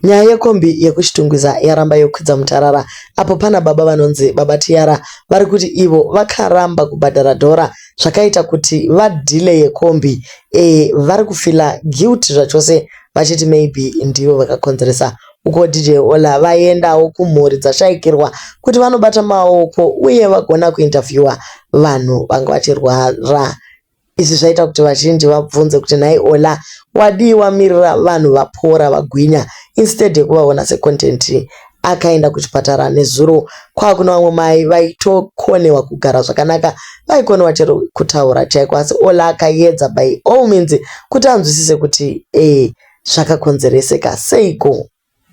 Nyaya yekombi yekuChitungwiza yaramba yokwidza mutarara apo pana baba vanonzi Baba Tiara vari kuti ivo vakaramba kubhadhara dhora zvakaita kuti vadhileye kombi. Vari kufila guilty zvachose vachiti maybe ndivo vakakonzeresa. Ukuwo DJ Ola vaendawo kumhuri dzashaikirwa kuti vanobata maoko uye vagona kuinterviewer vanhu vanga vachirwara. Izvi zvaita kuti vazhinji vabvunze kuti nhai Ola wadii wamirira vanhu vapora vagwinya instead yekuvaona secontent. Akaenda kuchipatara nezuro kwakune vamwe mai vaitokonewa kugara zvakanaka vaikonewa chero kutaura chaiko asi Ola akayedza by all means kuti anzwisise kuti zvakakonzereseka seiko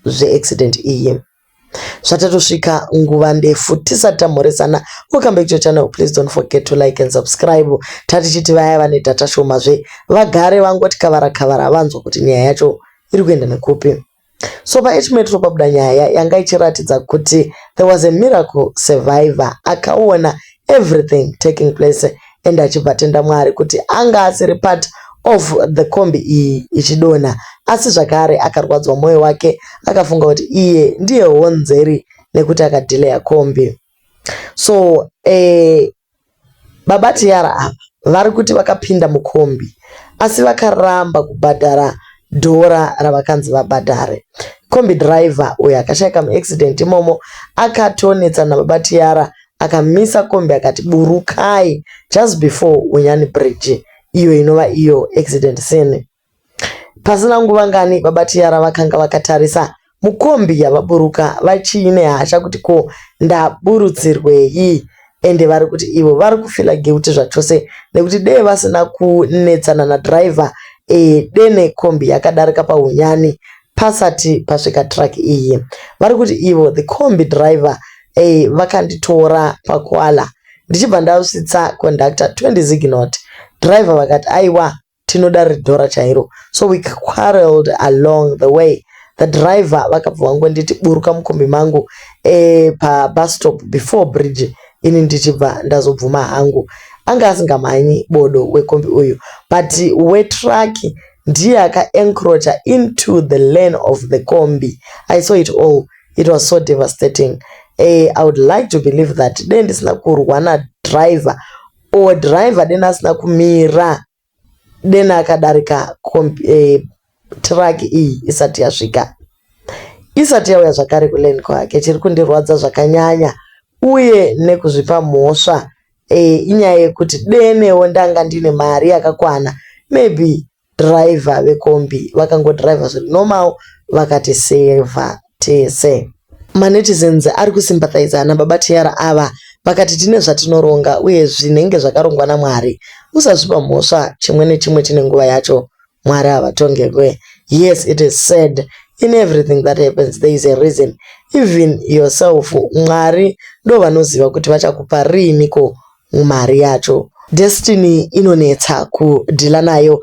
zveaccident iyi. Zvatatosvika nguva ndefu tisati tamhoresana. Welcome back to your channel. Please don't forget to like and subscribe. Tatichiti vaya vane data shomazve vagare vangoti kavara kavara vanzwa kuti nyaya yacho iri kuenda nekupi. So paH Metro pabuda nyaya yanga ichiratidza kuti there was a miracle survivor akaona everything taking place and achibva tenda Mwari kuti anga asiri part of the kombi iyi ichidonha, asi zvakare akarwadzwa mwoyo wake akafunga kuti iye ndiye honzeri nekuti akadhileya kombi. So Baba Tiara ava vari kuti vakapinda mukombi asi vakaramba kubhadhara dhora ravakanzi vabhadhare. Kombi driver uyo akashaika muaccident imomo akatonetsa naBaba Tiara, akamisa kombi akati burukai just before Hunyani Bridge, iyo inova iyo accident scene. Pasina nguva ngani Baba Tiara vakanga vakatarisa mukombi yavaburuka vachiine hasha kuti ko ndaburutsirwei, ende vari kuti ivo vari kufila guilty zvachose nekuti dei vasina kunetsana nadhiraivha dene kombi yakadarika paHunyani pasati pasvika truck iyi. Vari kuti ivo the kombi driver vakanditora paKwala ndichibva ndasvitsa conductor 20 ZiG note. Driver vakati aiwa, tinoda ridhora chairo, so we quarreled along the way. The driver vakabva vangonditi buruka mukombi mangu pabus stop before bridge, ini ndichibva ndazobvuma hangu. Anga asingamhanyi bodo wekombi uyu, but wetruck ndiye akaencroacha into the lane of the kombi. I saw it all. It was so devastating. I would like to believe that dei ndisina kurwa nadriver or driver deni asina kumira, deni akadarika truck iyi isati yasvika, isati yauya zvakare kulane kwake. Chiri kundirwadza zvakanyanya uye nekuzvipa mhosva inyaya yekuti denewo ndanga ndine mari yakakwana, maybe driver vekombi vakangodhiraivha zviri normal vakatisevha tese. Manetizens ari kusympathiza naBaba Tiara ava, vakati tine zvatinoronga uye zvinenge zvakarongwa naMwari. Usazvipa mhosva, chimwe nechimwe chine nguva yacho. Mwari havatongekwe. Yes, it is said in everything that happens there is a reason. Even yourself, Mwari ndo vanoziva kuti vachakupa riiniko mari yacho. Destiny inonetsa kudhila nayo.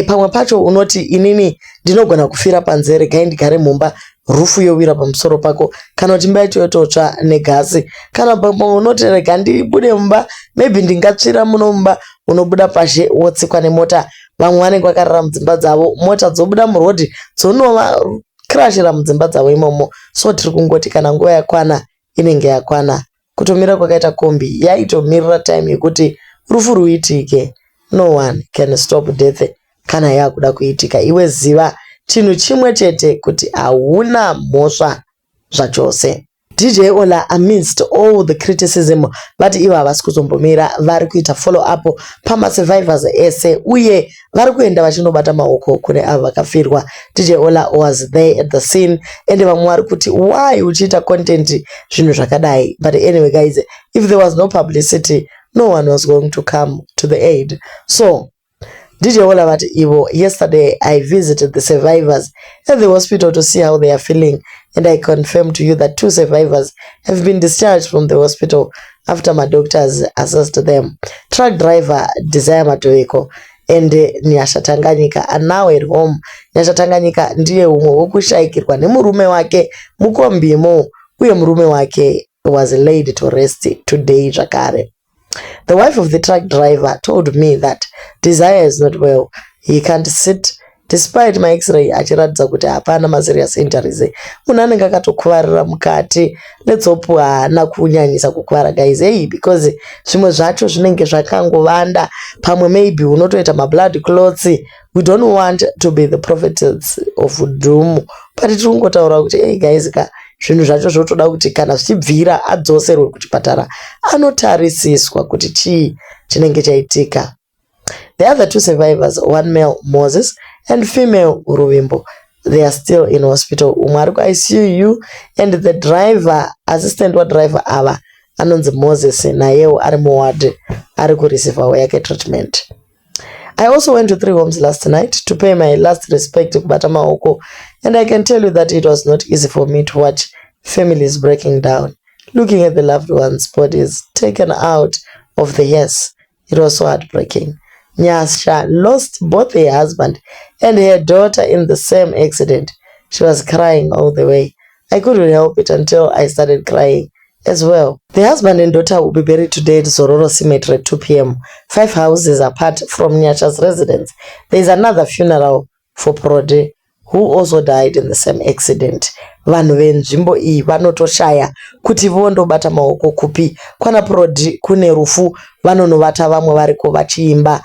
Pamwe pacho unoti inini ndinogona kufira panze, regai ndigare mumba, rufu yowira pamusoro pako, kana kuti imba yacho yototsva negasi. Kana pamwe unoti rega ndibude mumba, maybe ndingatsvira muno mumba, unobuda pashe wotsikwa nemota. Vamwe vanenge vakarara mudzimba dzavo, mota dzobuda murodhi dzonovacrashira mudzimba dzavo imomo. So tiri kungoti kana nguva yakwana inenge yakwana. Kutomira kwakaita kombi yaitomirira time yekuti rufu ruitike. No one can stop death kana yakuda kuitika. Iwe ziva chinhu chimwe chete, kuti hauna mhosva zvachose. DJ Ola, amidst all the criticism, vati ivo havasi kuzombomira, vari kuita follow up pamasurvivors ese uye vari kuenda vachinobata maoko kune avo vakafirwa. DJ Ola was there at the scene, ende vamwe vari kuti why uchiita content zvinhu zvakadai? But anyway guys, if there was no publicity, no one was going to come to the aid. So DJ Ola vati ivo, "Yesterday I visited the survivors at the hospital to see how they are feeling, and I confirm to you that two survivors have been discharged from the hospital after my doctors assessed them. Truck driver Desire Matoeko and Nyasha Tanganyika are now at home." Nyasha Tanganyika ndiye umwe wekushayikirwa nemurume wake mukombimo, uye murume wake was laid to rest today zvakare. "The wife of the truck driver told me that Desire is not well. He can't sit. Despite maX-ray achiratidza kuti hapana maserious injuries, munhu anenge akatokuvarira mukati. Let's hope haana kunyanyisa kukuvara guys, hey, because zvimwe zvacho zvinenge zvakangovanda. Pamwe maybe unotoita mablood clots. We don't want to be the prophets of doom, but tiri kungotaura kuti, hey guys ka, zvinhu zvacho zvotoda kuti kana zvichibvira adzoserwe kuchipatara anotarisiswa kuti chii chinenge chaitika. The other two survivors, one male Moses and female Ruvimbo, they are still in hospital. Umwe ari kuICU and the driver, assistant wadriver ava anonzi Moses, nayewo ari muward ari kureceivawo yake treatment. I also went to three homes last night to pay my last respect, kubata maoko, and I can tell you that it was not easy for me to watch families breaking down, looking at the loved ones' bodies taken out of the hearse. It was so heartbreaking. Nyasha lost both her husband and her daughter in the same accident. She was crying all the way. I couldn't help it until I started crying as well. The husband and daughter will be buried today at Zororo Cemetery at 2 p.m., five houses apart from Nyasha's residence. There is another funeral for Prode, who also died in the same accident. Vanhu venzvimbo iyi vanotoshaya kuti vondobata maoko kupi. Kwana Prodi kune rufu, vanonovata vamwe variko vachiimba.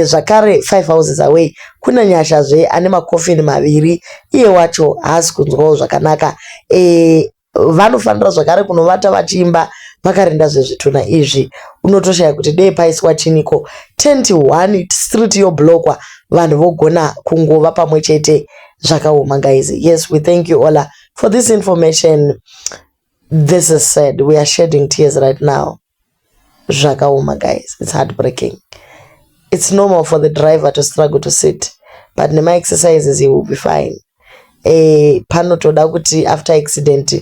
Zvakare five houses away kuna Nyashazve ane makofini maviri, iye wacho haasi kunzwawo zvakanaka. Vanofanira zvakare kunovata vachiimba vakarinda zvezvitunha izvi. Unotoshaya kuti dei paiswa chiniko, tent 1, street yoblockwa, vanhu vogona kungova pamwe chete. Zvakaoma guys. Yes, we thank you, Ola, for this information. This is sad. We are shedding tears right now. Zvakaoma guys, it's heartbreaking. It's normal for the driver to struggle to sit, but nema-exercises he will be fine. Panotoda kuti after accident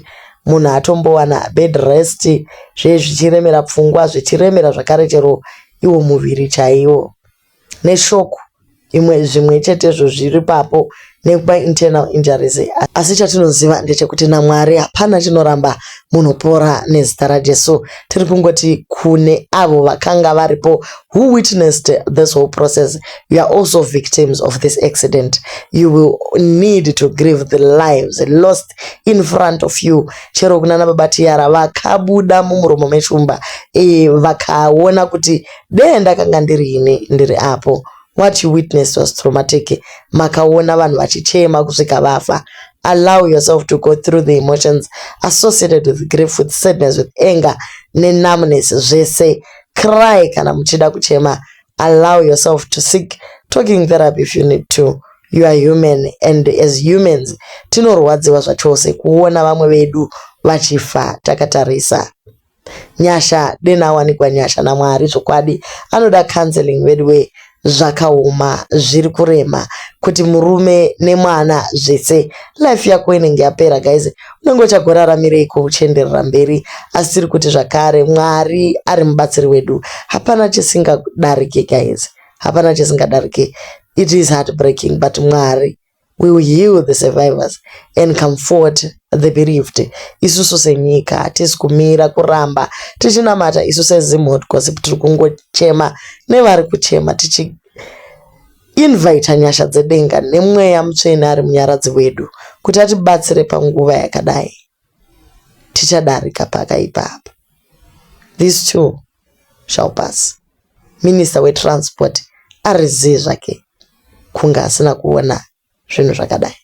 munhu atombowana bed rest, zve zvichiremera pfungwa, zvichiremera zvakare chero iwo muviri chaiwo, neshock imwe zvimwe chetezvo zviri papo nemainternal injuries. Asi chatinoziva ndechekuti naMwari hapana chinoramba, munopora nezita raJesu. Tiri kungoti kune avo vakanga varipo, who witnessed this whole process, you are also victims of this accident. You will need to grieve the lives lost in front of you. Chero kunana Baba Tiyara vakabuda mumuromo meshumba, vakaona kuti dee ndakanga ndiri ini ndiri apo. What you witnessed was traumatic. Makaona vanhu vachichema kusvika vafa. Allow yourself to go through the emotions associated with grief, with sadness, with anger nenumbness, zvese. Cry kana muchida kuchema. Allow yourself to seek talking therapy if you need to. You are human, and as humans tinorwadziwa zvachose kuona vamwe vedu vachifa takatarisa. Nyasha dena awanikwa nyasha naMwari zvokwadi. Anoda counseling veduwe. Zvakaoma, zviri kurema kuti murume nemwana zvese, life yako inenge yapera guys. Unenge uchagoraramireiko uchienderera mberi? Asi tiri kuti zvakare Mwari ari mubatsiri wedu. Hapana chisingadarike guys, hapana chisingadarike. It is heartbreaking, but Mwari will heal the survivors and comfort the bereaved. Isusu senyika hatisi kumira kuramba tichinamata. Isu seZimhot Gossip tiri kungochema nevari kuchema, tichiinvita nyasha dzedenga nemweya mutsvene ari munyaradzi wedu kuti atibatsire panguva yakadai. Tichadarika pakaipa apa. This too shall pass. Minista wetransport ari zii zvake kunge asina kuona zvinhu zvakadai.